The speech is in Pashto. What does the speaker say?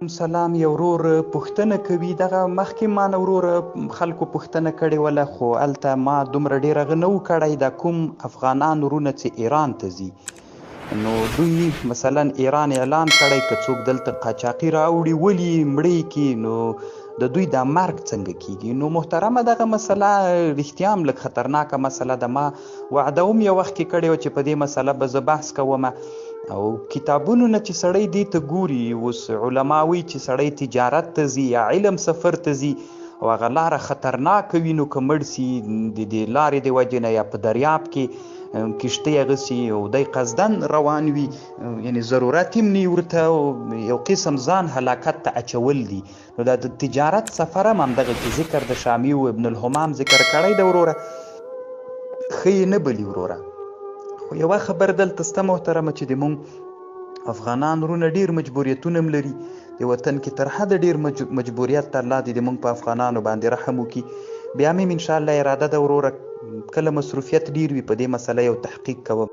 سلام یو ورور پوښتنه کوي، دغه مخکې ما نه ورور خلکو پوښتنه کړې وله، خو هلته ما دومره ډېر هغه نه و کړی. دا کوم افغانان ورونه چې ایران ته ځي، نو دوی مثلا ایران اعلان کړی که څوک دلته قاچاقي راوړي ولي مړی کی، نو د دوی دا مرګ څنګه کیږي؟ نو محترمه دغه مسله رښتیا هم لږ خطرناکه مسله ده. ما وعده هم یو وخت کې کړې وه چې په دې مسله به زه بحث کوم، او کتابونو نه چې سړی دې ته ګوري، اوس علما وایي چې سړی تجارت ته ځي یا علم سفر ته ځي او هغه لاره خطرناکه وي، نو که مړ سي د دې لارې د وجې نه یا په دریاب کې کښتۍ هغه سي او دی قصداً روان وي، یعنې ضرورت هم نه ورته، یو قسم ځان هلاکت ته اچول دي. نو دا د تجارت سفر هم همدغه کې ذکر د شامی او ابن الهمام ذکر کړی دی وروره، ښه یې نه بلي وروره. خو یوه خبر دلته سته محترمه، چې د مونږ افغانان ورونه ډیر مجبوریتونه هم لري د وطن کې، تر حده ډیر مجبوریت ته. الله دې د مونږ په افغانانو باندې رحم وکړي. بیا مې ان شاء الله اراده ده وروره، کله مصروفیت ډیر وي، په دې مسله یو تحقیق کوم.